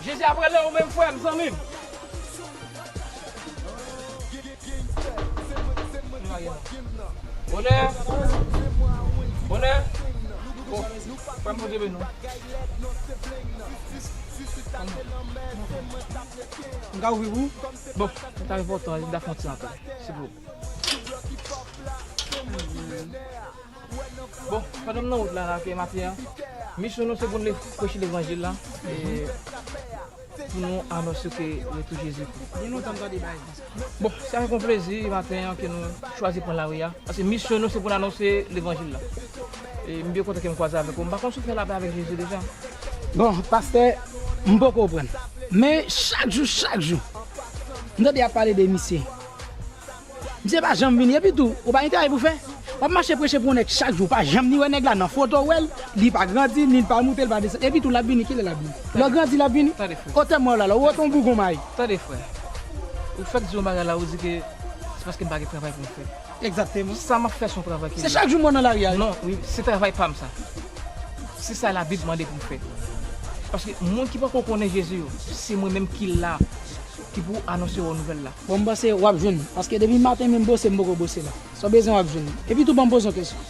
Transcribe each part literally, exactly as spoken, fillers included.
Jezi ap rele ou menm, frè m, zanmi m. Bonè. Bonè. Bon, frè m, Bondye beni w. M ka ouvri pou ou? Bon, sa enpòtan, li ta fè yon ti rapèl, silvouplè. Bon, pandan m nan wout la, la, ke maten an, misyon nou se pou n le-, preche levanjil la, e pou nou anonse ke retou Jezi pran. Gen lontan m tande bagay konsa. Bon, sa fè yon plezi maten an ke nou chwazi pran lari a, paske misyon nou se pou n anonse levanjil la. E m byen kontan ke m kwaze avèk ou. M pa konn si w fè lapè avèk Jezi deja. Bon, pastè, m poko konprann. Men chak jou, chak jou, m tande y ap pale de misye. Misye pa janm vini. Epi tou, ou pa gen travay pou fè. W ap mache preche pou yon nèg chak jou, ou pa janm ni wè nèg la nan foto, w wè l, li pa grandi, ni l pa moute, l pa desann. Epi tou, l ap vini, kilè l ap vini? Lè w grandi, l ap vini? Tande, frè. Otè m wè w la, la, ou wè w te yon bougon mayi. Tande, frè. Ou fèk di yon bagay la, ou di ke se paske m pa gen travay pou m fè. Egzakteman. Sa m ap fè se yon travay ki... Se chak jou m wè w nan lari a, wi. Non, wi, se travay pa m sa. Se sa Labib mande pou m fè. Paske moun ki poko konnen Jezi yo, se mwen menm ki la, ki pou anonse yo nouvèl la. Bon, m panse w ap jwenn. Paske depi maten menm bose, m poko bose la. Sa w bezwen w ap jwenn. Epi tou, ban m poze yon kesyon.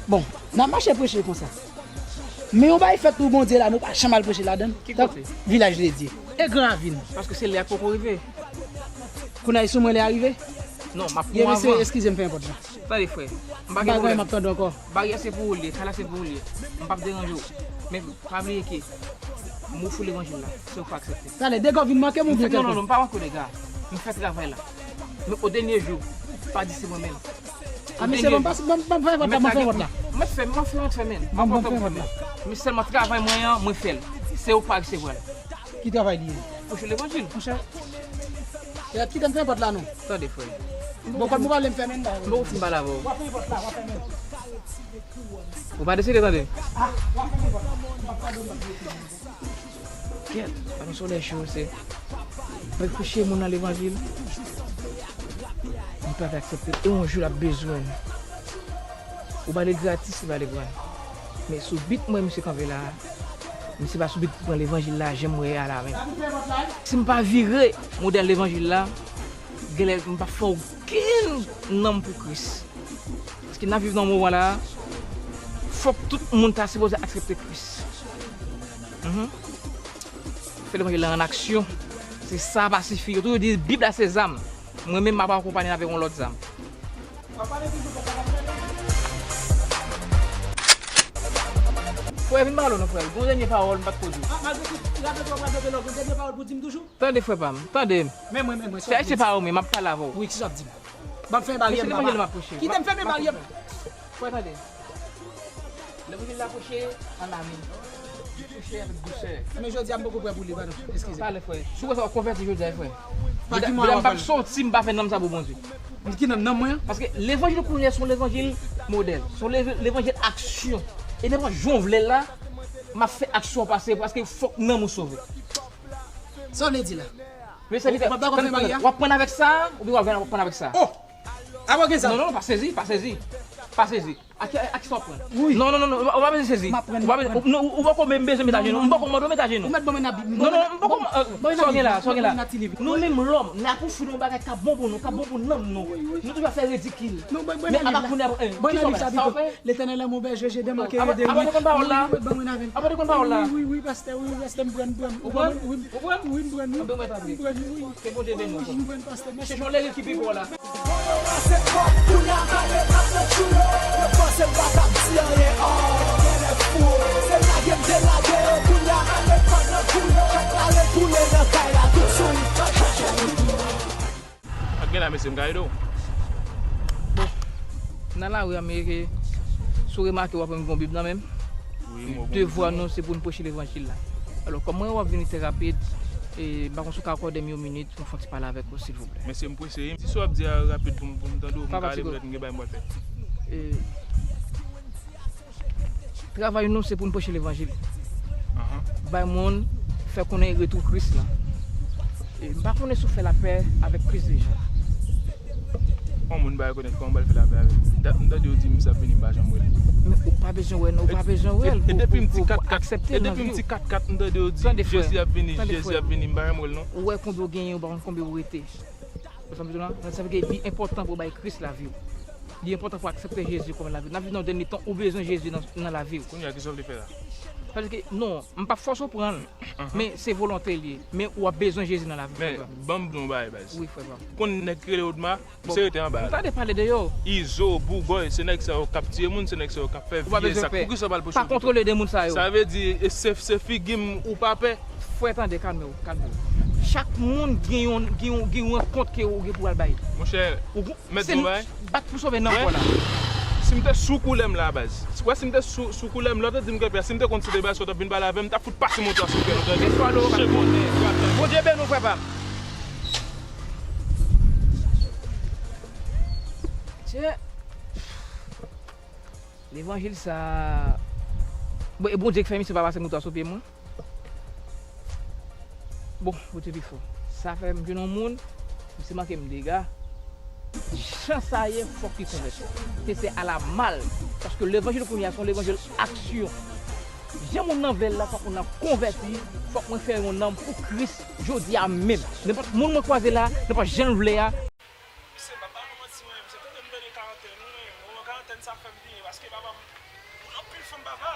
Bon, n ap mache preche konsa. Men yon bagay fèt pou Bondye la, nou pa janm al preche ladan l. Ki kote? Tankou Vilaj Ledye. E Gran Ravin. Paske se lè a k poko rive. Kounye a, e sou mwen lè a rive? Non, m ap pran avan. Ye, mesye, eskize m, fè enpòt la. Tande, frè. M pa gen pwoblèm. M ap tande ankò. Baryè se pou ou l ye, kay la se pou ou l ye. M p ap deranje w. Men pa bliye ke m ofri w levanjil la, se ou k pa aksepte. Talè, dega w vin manke m oubyen kèlkòz? Non, non, non, m pa manke w dega. M fè travay la. Men o dènye jou, pa di se mwen menm. A, mesye, ban m pase, ban m, ban m fè vòt la, ban m fè vòt la. Mèt fè, m ap fè vòt fè, men. M ap fè vòt la. Men sèlman travay mwen an, mwen fè l. Se ou k pa resevwa l. Ki travay li ye? Preche levanjil. Monchè. E, kite m fè vòt la, non. Tande, frè. Bon, kòm ou pale, m fèmen l. M poko fin pale avè w. W ap fè vòt la, w ap fèmen l. Ou pa deside, tande. Ah, w ap fèmen vòt la. M ap tande w, m ap deside. Kèt, pa nan solèy cho, se mwen preche moun nan levanjil. Li pa vle aksepte. E yon jou l ap bezwen. Ou ba li gratis, li ba li pran. Men sou bit mwen misye kanpe la, misye pa sou bit pou pran levanjil la, jan m wè a la menm. Si m pa vire modèl levanjil la, genlè m p ap fè okenn nanm pou Kris. Paske n ap viv nan moman la, fòk tout moun ta sipoze aksepte Kris. Mhm. Fè levanjil la an aksyon. Se sa pa sifi. Yo toujou di Bib la se zam. Mwen menm m ap akonpaye l avèk yon lòt zam. Frè, vin pale non, frè. Gon dènye pawòl m pa t ko di w. Ah, malgre tout, radote w ap radote lè w gon dènye pawòl pou di m toujou? Tande, frè pa m, tande m. Men mwen, men mwen, se Ayisyen pawòl mwen, m ap pale avè w. Wi, kisa w ap di m? M ap fè barye m, papa. Kite m fèmen barye m. Frè, tande. Levanjil la preche an ame. Preche avèk dousè. Men jodi a, m poko prè pou li, padon. Eskize. Talè, frè. Si w wè sa, w ap konvèti jodi a, frè. Pa ki mwa w ap pale? M p ap soti, m pa fè nanm sa pou Bondye. Ki nanm, nanm mwen an? Paske levanjil kounye a se yon levanjil modèl. Se yon leve-, levanjil aksyon. E nenpòt jan w vle l la, m ap fè aksyon pase, paske fòk nanm ou sove. Sa w vle di la? Men sèvitè, w ap dakò fè mari a? W ap pran avèk sa, oubyen w ap pran avèk sa? Oh! Apa w gen zam? Non, non, non, pa sezi, pa sezi. Pa sezi. A ki, a ki sa w ap pran? Wi. Non, non, non, non, ou pa bezwen sezi. M ap pran, m ap pran. Ou pa bezwen, non, ou, ou poko menm bezwen met ajenou. M poko mande w met ajenou. Ou mèt ban mwen nan Bib. Non, non, m poko, euh, sa w gen la, sa w gen la. Nou menm lòm, n ap ofri nou yon bagay k ap bon pou nou, k ap bon pou nanm nou. Nou toujou ap fè ridikil. Men apa kounye a, euh, ki sa w fè? Sa w fè? L'Éternel est mon berger, je ne manquerai de rien. Aba, aba dekonn pawòl la. Wi, wi, mèt ban mwen avè l. Aba dekonn pawòl la. Wi, wi, wi, pastè, wi, wi, pastè, m pran, m pran. Ou pran? Wi, m pran, wi, m pran, wi. Anben, mwen tanpri. M pran, wi. Ke Bondye beni w. Wi, m pran, pastè, mèsi. Chèche yon legliz ki pi pran la. Ak gen la, mesye, m ka ede w? Bon, nan lari a, men ke, si w remake, w ap wè m gen yon Bib nan men m. Wi, m wè w gen yon Bib nan men w. Devwa nou, se pou n preche levanjil la. Alò, kòm mwen wè w ap vini trè rapid, e m pa konn si w ka akòde m yon minit, pou m fè yon ti pale avèk ou, silvouplè. Mesye, m prese, wi. Di sa w ap di a rapid pou m, pou m tande w, m ka ale poutèt m gen bagay m pral fè. E, Travay nou se pou n preche levanjil. Ahan. Bay moun, fè konnen retou Kris la. E m pa konnen si w fè lapè avèk Kris deja. Yon moun pa rekonèt, kòman m pral fè lapè avè l? Dat m tande yo di misye ap vini, m pa janm wè l. Men ou pa Bezwen wè l, ou pa bezwen wè l pou, pou, pou, pou aksepte l nan vi w. Tande frè, tande frè. Jezi ap vini, Jezi ap vini, m pa renmen wè l non. Ou wè konbyen w genyen, ou pa konn konbyen ou rete. Ou konprann sa m di w la? Sa vle di li enpòtan pou w bay Kris lavi w. Li enpòtan pou w aksepte Jezi kòm lavi w. N ap viv nan yon dènye tan, ou bezwen Jezi nan, nan lavi w. Kounye a, kisa w vle fè la? Paske, non, m p ap fòse w pran l, men se volonte l ye. Men w ap bezwen Jezi nan lavi w, frè pa m. Men, ban m di w yon bagay, baz. Wi, frè pa m. Konn nèg ki rele Odma, misye rete anba la. Ou ta dwe pale de yo. Izo, Bougòy, se nèg sa yo k ap tiye moun, se nèg sa yo k ap fè vye zak. Poukisa w pa al pwoche yo pito? Pa kontwole de moun sa yo. Sa vle di, e se, se figi m ou pa pè? Frè, tande, kalme w, kalme w. Chak moun gen yon, gen yon, gen yon kont ke ou gen pou al bay. Monchè, ou, mèt di w yon bagay? Bat pou sove nanm pwa la. Si m te sou koulè m la, baz. Wè, si m te sou, sou koulè m, lè w te di m kenbe a, si m te konn se de baz, w t ap vin pale avè m, m t ap fout pase moto a sou kè l, ou tande? Bondye beni w, frè pa m. Tchè. Levanjil sa a. Bon, e Bondye ki fè misye pa pase moto a sou pye mwen? Bon, Bondye pi fò. Sa fè m jwenn yon moun, misye manke m dega. Jan sa ye, fòk li konvèti. Se, se alamal. Paske levanjil kounye a se yon levanjil aksyon. Jan moun nan vle l la, fòk moun nan konvèti, fòk mwen fè yon nanm pou Kris jodi a menm. Nenpòt moun mwen kwaze la, nenpòt jan l vle a, Mesye, m ap ba nou manti, mwen menm, se tande m tande karantèn, wi, men moman karantèn sa fè m byen, paske papa m, moun anpil fanm papa.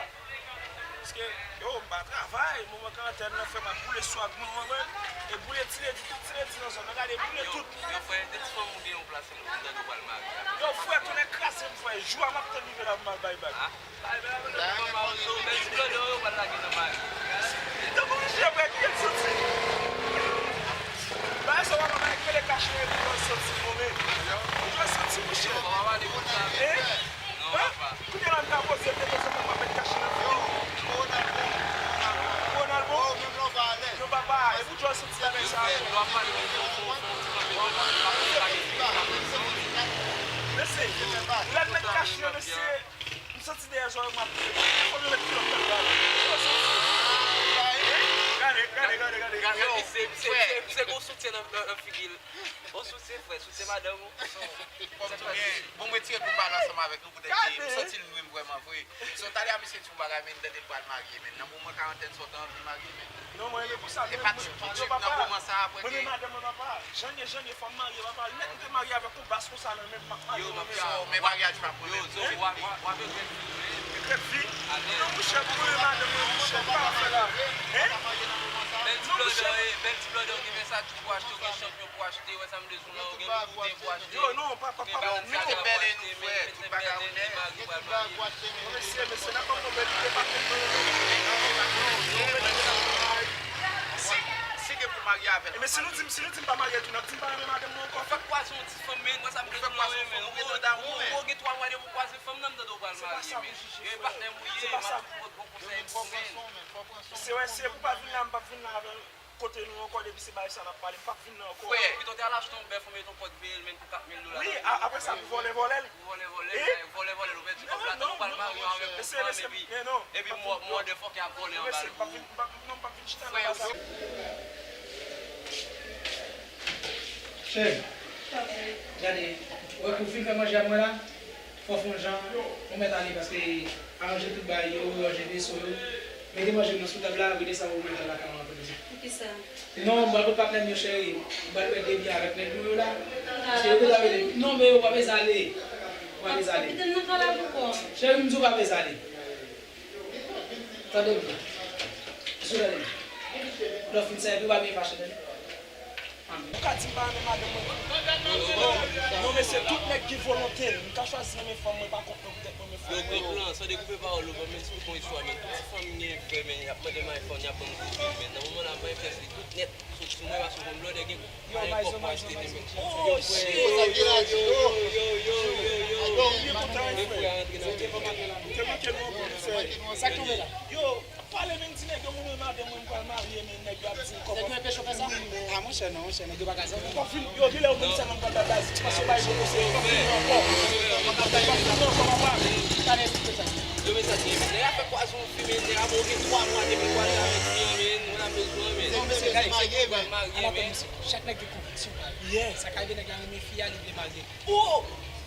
Paske, yo, m pa travay, moman karantèn nan fè m ap boule swag mwen, mwen, mwen, e boule ti ledi, tout ti ledi nan zòn nan, gade, boule tout. Yo, frè, de ti fanm ou gen yon plas, m tande w pral marye avè l. Yo, frè, tonnè kraze m, frè, jou a m ap tann rive la pou m al bay bag. Tankou misye, frè, ki gen soti. Bagay sa w ap bay kele kache epi w al soti, move. Ou jwe soti, monchè. Hein? Hein? Kounye a la m ka poze, te poze, m ap met kache nan figi. Ronaldo. Yo, papa, epi w jwe soti avèk sa. Mesye, lè m met kache, mesye. M santi dèyè zòrèy mwen ap pete. Fò m met kilòt nan bal. Gade, gade, gade, gade. Gade, misye, misye, misye, misye gon soutyen nan, nan, nan figi l. Gon soutyen, frè, soutyen madanm ou. Bon, mwen tire pou m pale ansanm avèk nou poutèt li. M santi l nwi m vrèman vre. So, talè a misye di yon bagay, men m tande l pral marye, men nan moman karantèn sa, w ta anvi marye, men. Non, mwen, e pou sa, mwen, mwen, mwen, papa, mwen, men madanm mwen, papa. Jan ye, jan ye, fò m marye, papa. Lè m te marye avèk yon bas konsa nan men m, m ap marye nan men l. Yo, men maryaj pa pwoblèm. Yo, w ap regrèt vi w, wi. Regrèt vi? Non, monchè, pou mwen, men madanm mwen, monchè, m pa fè la. Hein? Bèl ti blòdè, bèl ti blòdè, ou gen mèsaj pou achte, ou gen chanpyon pou achte, ou wè sa m bezwen la, ou gen lipiten pou achte. Yo, non, pa, pa, pa, men non. Tout bagay onè, tout bagay onè. Mesye, mesye, n ap ban m yon bèl ide, pa fè m non. Si, si gen pou marye avè l. Men si nou di m, si nou di m pa marye tou, n ap di m pa renmen madanm mwen ankò. Fèk kwaze yon ti fanm, men mwen sa m bezwen nan men. Ou gen twa mwa depi w kwaze fanm nan, m tande w pral marye, men. Yo, e patnè m ou ye, m ap fout bon konsèy pou men. Se, wè, se pou pa vin la, m p ap vin la avè l. Kote nou ankò, depi se bagay sa n ap pale, m p ap vin la ankò. Frè, pito w te al achte yon bèf, ou mete yon pòt peye l, men pou kat mil dola. Wi, a-, apre sa, pou vòlè, vòlè l. Pou vòlè, vòlè l, vòlè, vòlè l, ou pèdi kòb la, tankou w pral marye avè yon fanm, epi, epi mòdèfòkè ap vòlè anba l pou ou. Mesye, m p ap vin, m p ap, non, m p ap vin chita nan bal sa. Cheri, gade, ou wè pou w fin fè manje a mwen la, fò w fè yon jan, ou mèt ale, paske aranje tout bagay yo, ranje veso yo, mete manje m nan sou tab la, vide sa pou w mèt al lakay ou anpre deja. Poukisa? Non, m pral kot patnè m yo, cheri. M pral pèdi debyen avèk nèg nou yo la. Paske yo deja rele m. Non, men ou pa bezwen ale. Ou pa bezwen ale. Kite m nan kay la pou kò. Cheri, m di w pa bezwen ale. Tande m. Sou tande m. Lè w fin sèvi, ou pa bezwen fache, tande. Ou ka di m pa renmen madanm mwen tou. Non, non, mesye, tout nèg gen volonte l. M ka chwazi renmen fanm mwen pa kont mwen poutèt mwen renmen fanm mwen. Yo, gran plan, san dekoupe pawòl ou, ban m eksplike yon istwa, men. Tout ti fanm m genyen frè, men, y ap mande m iPhone, y ap ban m gwo bil, men. Nan moman la, m pa gen pyès li tout nèt. Sou, sou mwen, paske w konn blòdè gen, pa gen kòb pou achte li, men. Oh, shit! Yo, frè, yo, yo, yo, yo, yo, yo, yo, yo, yo, yo, yo, yo, yo, frè a rantre nan vi m, men. Te manke nou anpil, frè. Sa k tonbe la? Yo, pale, men, di nèg yo, mwen, madanm mwen, m pral marye, men nèg yo ap di m kòman. Nèg yo enpeche w fè sa? A, monchè, non, monchè, nèg yo pa ka zanmi. Yo, genlè ou menm sèlman m pral bay baz, paske w bay gwo konsèy, m p ap vin ankò. M p ap vin ankò, papa. Talè, esplike sa. Yo, men sa, nèg ap fè kwaze yon fi, men nèg ap gen twa mwa depi l kwaze avèk fi an, men, mwen ap bezwen, men. Non, mesye, gade, se pou w pral marye, men. Chak nèg gen konviksyon pa l. Sa ka rive nèg la renmen fi a, li vle marye. Oh!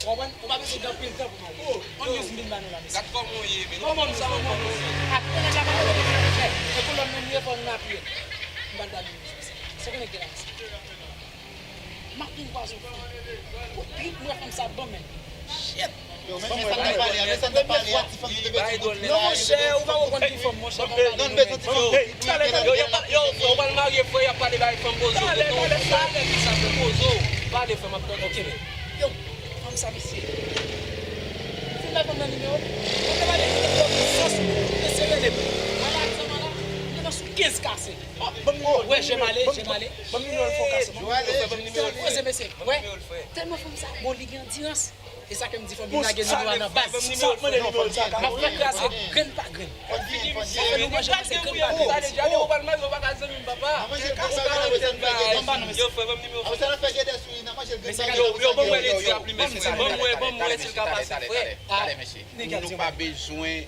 Konprann? Ou pa bezwen gen anpil tan pou m ale. On news m vin ba nou la, mesye. Gad kòman w ye, men. Kòman nou, kòman nou? Ak yon nèg la pa konn fè. E pou lòt moun ye, fò nou apiye l. M pa t ba nou news, mesye. Se konnen k te la, mesye. M ap vin kwaze w. Kout trip mwen fanm sa ban men. Shit. Yo, men sa n ap pale a, men sa n ap pale a, ti fanm ki te pèdi bout li la. Non, monchè, ou pa konprann ki fanm, monchè. Non, n bezwen ti fanm ki pou ede. Yo, yo, yo, frè, ou pral marye, frè, y ap pale bay fanm bozo. Talè, talè, talè. Sa fè ki sa fè bozo. Pale, frè, m ap tande. Ok, men. Yo, fanm sa, mesye. Ou fin bay fanm nan nimewo l? Ou te pale, ou te pran sens, ou te serye de. Mwen la, sa mwen la, m te nan sou kenz kase. Wè, j'aime aller, j'aime aller. Ban m nimewo l, fè yon kase. Poze, mesye. Wè. Tèlman fanm sa bon, li gen andirans. E sa ke m di, fò m vin lage nimewo a nan baz. M ap fè kraze grenn pa grenn. M ap fè nou manje kraze grenn pa grenn. Yo, frè, ban m nimewo. Yo, yo, ban m wè leti a pli, mesye. Ban m wè, ban m wè si l ka pase, frè. Talè, mesye. Nou pa bezwen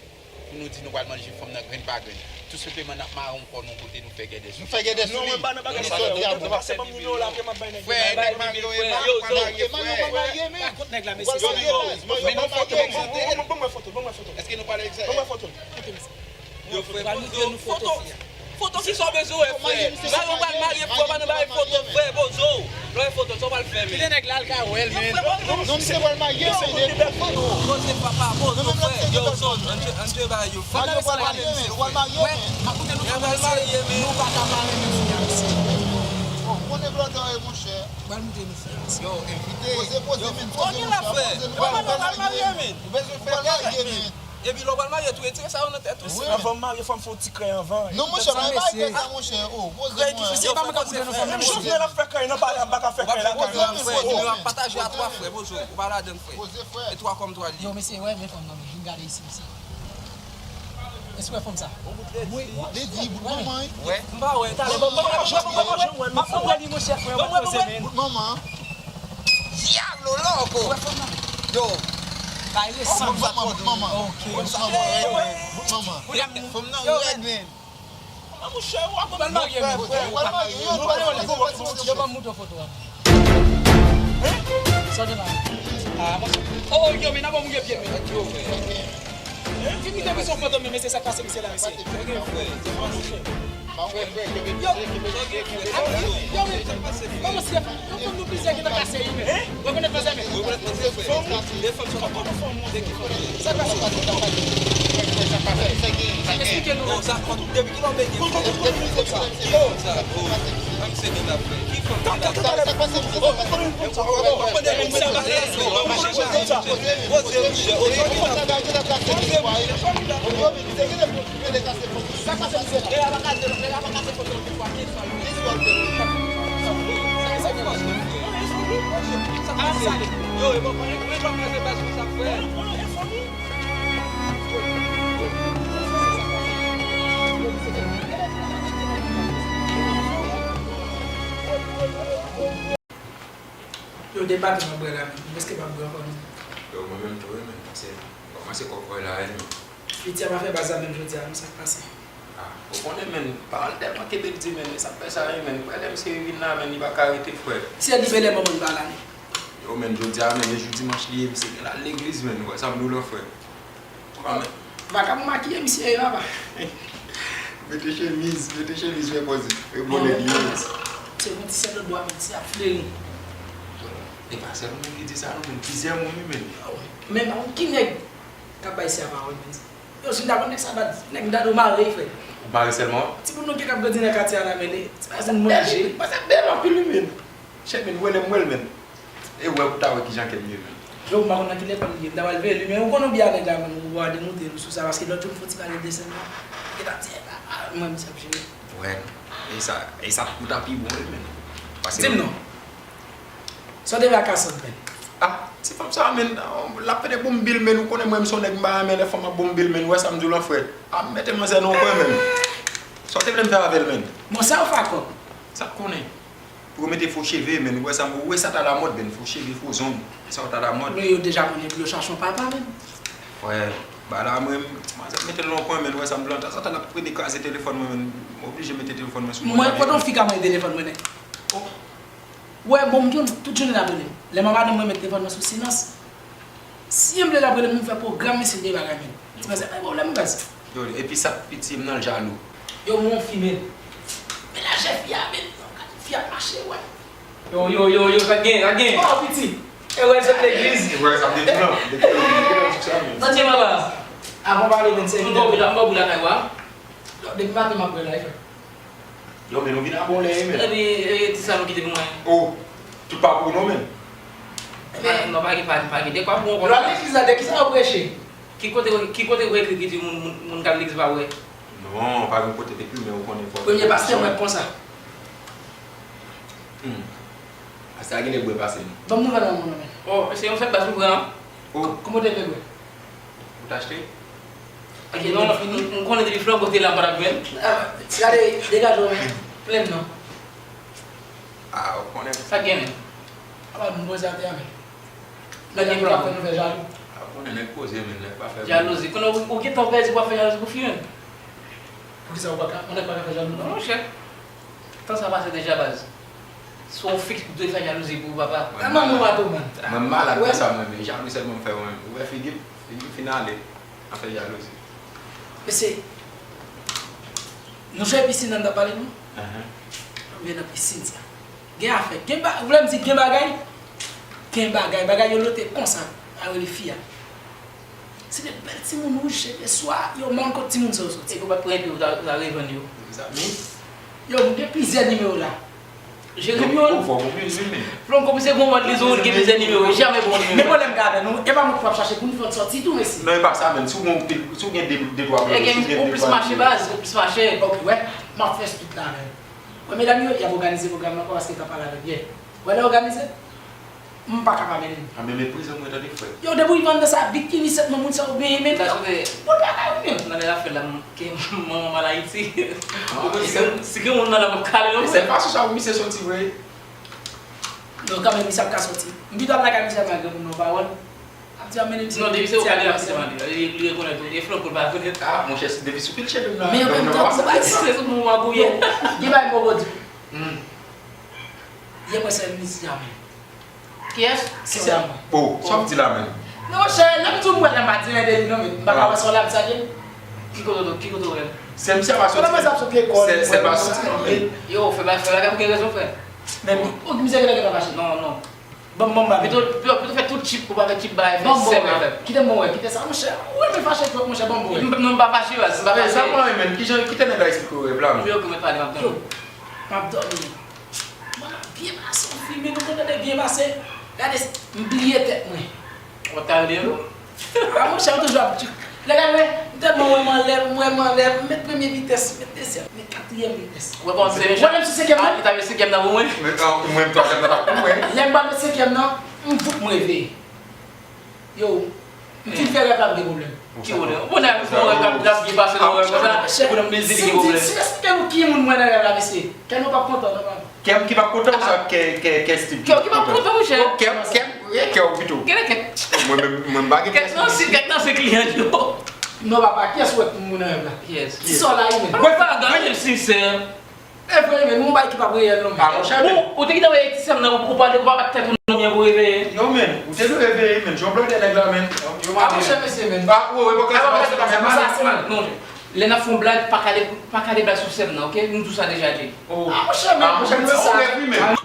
pou nou di nou pral manje fanm nan grenn pa grenn. Tou senpleman, n ap mare yon kò nan yon kote, nou fè gèdè sou li. Nou fè gèdè sou li. Non, mwen pa nan bagay sa. Yo, yo, pase ban m nimewo la, apre m ap bay nèg yo. Frè, nèg Mario e pa marye, frè. Pa kont nèg la, mesye. Ban m foto, ban m foto, ban m foto. Èske nou pale? Ban m foto. Yo, frè, pral montre nou foto fi a. Foto ki sa w bezwen wè, frè? Mario pral marye, frè, pa nan bay foto, frè, bozo. Lè w wè foto, sa w pral fè, men? Kite nèg la, l ka wè l, men. Non, misye pral marye, men, de bèl foto. Koze papa, bozo, frè. Yo, zòn, ann, ann, bay yo. Mario pral marye, men, ou pral marye, men. Pral marye, men. Nou pa ka pa renmen fi a, mesye. Bon, konnen blòdè, monchè. Pral montre nou fi a, mesye. Yo, envite. Poze, poze, men, poze, monchè. Poze, nou pral marye, men. Ou bezwen fè kèk, men. Epi lè w pral marye tou, retire sa yo nan tèt ou, si. Anvan m marye, fò m fè yon ti krèy anvan. Non, monchè, pa bay krèy sa, monchè. Oh, poze mwen. Mesye, pa mwen k ap montre nou fanm nan, mesye. Menm Jovenel ap fè krèy nan palè a, m pa ka fè krèy lakay mwen. Ou pa pataje a twa frè, bozo. Ou pa ladann, frè. Poze, frè. E twa kòm twa li. Yo, mesye, wè, men fanm nan, men. Vin gade isi, mesye. Èske w wè fanm sa? Wi. Lady, bout manman, wi. M pa wè. Talè, ban m, ban m, ban m, ban m, ban m, ban m wè li, monchè, frè, m ap poze, men. Bout manman. Diablo, loko! Yo. Bay resanm sa twò dou. Ok. Fanm nan rèd, men. Mouche, w ap pral marye, men. Yo, ban m moutre foto a. Sa w gen la? Ah, monchè. Oh, yo, men n ap mouye pye, men. Yo, frè. Vin kite m sou foto, men, mesye, sa k pase, mesye, la, mesye. Yo, yo, men, kòman se, yo konn nou plizyè ki nan kase, men. Rekonèt manzè, men. Rekonèt manzè, frè. Fanm, de fanm, sa pa konn fanm, de ki fanm. Sa k pase? Esplike nou. Bon, sa, depi ki lè w benyen, frè? Yo, sa, oh, pa m se gen la, frè. Ki fanm ki la? Sa k pase, mesye? Yo, de pa tou nan bwè la menm. M prèske p ap bwè ankò non. Yo, mwen menm tou wi menm, paske m kòmanse kòkòy la wi menm. Piti a pa fè baz la menm jodi a non, sa k pase? Ah, ou konnen menm, pawòl tèlman kenbe l di menm, e sa k fè sa wi menm, ou wè lè misye vin la menm, li pa ka rete frè. Se li belè manman l pa la non. Yo menm, jodi a menm, e jou dimanch li ye, misye gen l al legliz menm, ou wè sa m di w lan frè. Vakabon makiye misye ye papa. Mete chemiz, mete chemiz fè pòz e bonè li ye. Se yon ti sèl lòt bò a, men ti ap fleri. E pa sèl ou menm ki di sa non, men plizyè moun wi men. Men pa konn ki nèg k ap bay sè a pawòl men. Yo, si m ta konn nèg sa bat, nèg m ta dwe mare frè. Ou mare sèlman? Timoun nou ki k ap grandi nan katye a la men, se pa moun manje. Pase bèl anpil wi men. Chèf men, ou wè lè m wè l men. E ou wè pou ta wè kijan kè m ye menm. Yo, m pa konn nan ki lekòl li ye, m ta pral veye li, men ou konn oubli avèk la menm, ou va demoute nou sou sa, paske lòt jou m fè yon ti pale de sèn nan, e ta di, ah, mwen, misye ap jere. Wè, e sa, e sa pou ta pi bon wi menm. Paske di m non. Sa w te fè ak Cassandre menm? Ah, ti fanm sa menm, l ap fè de bonm bil menm, ou konnen mwen, m se yon nèg m pa renmen lè fanm ap bonm bil menm, ou wè sa m di w lan frè. Ah, m mete manzè nan yon kwen menm. Sa w te vle m fè avè l menm? Bon, sa w fè ak kòb? Sa k konnen? Pou yo mete fo cheve, men ou wè sa, ou wè sa t alamòd, men fo cheve, fo zong, sa yo t alamòd. Men yo deja konnen pou yo chache yon papa, men. Frè, ba la mwen, manzè mete l nan yon kwen, men ou wè sa m di w lan, tanzantan l ap rele kraze telefòn mwen, men m oblije mete telefòn mwen sou mòd avyè. Mwen, kote yon fi ka mande telefòn mwen, nèg? Ou wè, bon, m tout, tout jounen l ap rele m. Lè m a madanm mwen, met telefòn mwen sou silans. Si m vle l ap rele m, m fè pwogram, mesye, de bagay, men. Ti manzè, pa gen pwoblèm, baz. Yo, epi sa k pi tiye m nan, l jalou. Yo, m on fi, men. Men lajè fi a, men. Fi ap mache, wè. Yo, yo, yo, yo, sa gen, sa gen. Oh, piti. E wè, l sot legliz. E wè, sa depi nan, depi nan, depi nan, tout sa, men. Nan Dye, papa. Avan pale, men, se. M ba w boul la, m ba w boul la, kay wa. Depi maten, m ap wè la, e fè. Yo, men nou vin a bon lè, men. Epi, e, ti sa nou kite pou mwen. Oh, tout pa pou nou, men. Men, non, pa gen, pa gen, pa gen. De kwa pou w konn. Lè w al legliz la, de kisa w preche? Ki kote, ki kote w ekri ki di moun, moun, moun k al legliz pa wè? Non, pa gen kote depi, men ou konnen fò. Premye pastè mwen konsa. Hmm. Pastè a gen de bwè pase nou. Ban m nouvèl an, mon ami. Oh, se yon sèl bas nou pran. Oh. Kòman w te vle bwè? Ou t achte? Ok, non, m, m konnen depi flanbo te la, m pa t ap jwenn. Ah, gade, degaje w, men. Plenn non. Ah, ou konnen. Sa gen, men? Apa nou poze atè a, men. Nèg ki pa fè nou fè jalou. Ah, ou konnen nèg poze, men nèg pa fè. Jalouzi. Konnen ou, ou gentan pèdi pou w ap fè jalouzi pou fi, men. Poukisa ou pa ka, yon nèg pa ka fè jalou, non? Non, monchè. Tan sa pase deja, baz. Se yon fi ki dwe fè jalouzi pou ou, papa. Mwen malad. Mwen malad pou sa, mwen, men jalou sèlman m fè, mwen. Ou wè figi m, figi m fin ale. Afè jalouzi. Mesye, nou jwe pisin nan, n ap pale, non? Ahan. Nou jwe nan pisin sa. Gen afè. Gen ba-, ou vle m di gen bagay? Gen bagay. Bagay yo lote konsa. A rele fi a. Se de bèl timoun wouj, cheve swa. Yo, man, kot timoun sa yo soti? Epi w pa t pran epi w ta, w ta revann yo. Mezanmi. Yo, m gen plizyè nimewo la. Jeremyonn. Ou fò, ou fò, ou fò, men. Flonko, misye gon mòd li, zon gen plizyè nimewo, li janmen bon nimewo. Men pwoblèm k avè nou, e pa mwen k ap chache pou n fè sòti tou, mesye. Non, e pa sa menm. Si w gen yon pil, si w gen de, de twa bòlò, si w gen de twa bòlò. Ou plis mache, baz, ou plis mache. Ok, wè, m ap fè street la avè l. Wè, medam yo, y ap òganize pwogram nan, paske t ap pale avè l yè. Wè, lè òganize, m pa ka pa mennen l. A, men meprize mwen, tande, frè. Yo, depi w vann nan sa, bikini, sèt non, moun sa yo benyen, men. Sa sou de. Bon bagay, wi, men. Nan lè l ap fè la, m, ke manman m al Ayiti. Ah, ou konn si, si gen moun nan la, m ap kale, non, frè. Se fason sa, wi, misye soti, vre. Non, kanmenm, misye ap ka soti. M pito al lakay misye, malgre moun nan pawòl. Ap di, a, mennen misye. Non, depi se ou gade, ap di, li, li rekonèt ou. E Flonko, l pa rekonèt. Ah, monchè, depi sou pil cheve m nan, men, men, men, se sou moun w ap gouye. Gen bagay m poko di. Hmm. Yè mwen se misye a, men. Kiyès? Se sa mwen. Oh, sa w di la menm? Non, monchè, lè m di w m wè l, m pa di anyen de li non, men m pa ka wè sa w la, m salye l. Ki kote w, ki kote w wè l? Se misye pa soti. Kote mwen sa ap sot lekòl? Se, se pa soti non, men. Yo, fè ba-, fè bagay pou gen rezon, frè. Men, ok, misye genlè gentan fache. Non, non. Ban m, ban m bagay. Pito, pito, pito fè tout chip pou pa fè chip bagay, fè sèl bagay. Kite m bon wè, kite sa, monchè. Ou renmen fache twòp, monchè, ban m bon wè. M, non, m pa fache, baz, m pa fache. Sa m pa renmen, kijan, kite nèg la eksplike w rèv la, men. Yo, kòman pale, m ap tande. Yo, m ap dòmi. Mwen ap byen pase, yon fi, men nou konn tande byen pase. Gade, m bliye tèt mwen. Ou ap ta rele yo? A, monchè, ou toujou ap di. Lè gade, mwen, m tèlman wè m anlè, m wè m anlè, m met premye vitès, m met dezyèm, m met katriyèm vitès. Ou wè kòman se mechan? Wè, menm si senkyèm nan. Ah, li ta met senkyèm nan pou mwen? Men, ah, mwen, twazyèm nan t ap pou mwen. Lè m pral met senkyèm nan, m voup m reveye. Yo, m fin fè rèv la, m gen pwoblèm. Ki pwoblèm? Ou konnen avèk yon rèv la, l ap byen pase nan rèv konsa, ou konnen m di li gen pwoblèm. Si, si, si, si, si, ki moun mwen nan rèv la, mesye? Kè nou p ap kontan, non, papa? Kè m ki p ap kontan ou sa kè, kè, kè Steve ki p ap kontan? Kè w ki p ap kontan, monchè. Kè, kè, e kè w pito. Kè, kè. Mwen menm, mwen m pa gen kè. Kèk nan se, kèk nan se kliyan yo. Non, papa, kiyès ou wè k moun nan rèv la? Kiyès? Ti sò la, wi, men. Mwen pa gade sinsè. E vre, men, nou yon bagay ki p ap reyèl, non, men. Ah, monchè, men. Ou, ou te gentan wè ti sè m nan, ou, ou pa, ou pa bat tèt ou non, men, pou reveye. Non, men, ou te dwe reveye, men. Jan w blòdè nèg la, men. Yo, ah, monchè, mesye, men. Ah, wi, wi, bon, klas, ah, non, non. Lè n ap fè yon blag, pa kale, pa kale blag sou sè m nan, ok? Nou di w sa deja, Jay. Oh. Ah, monchè, men, ah, monchè, men, ou rèv, wi, men.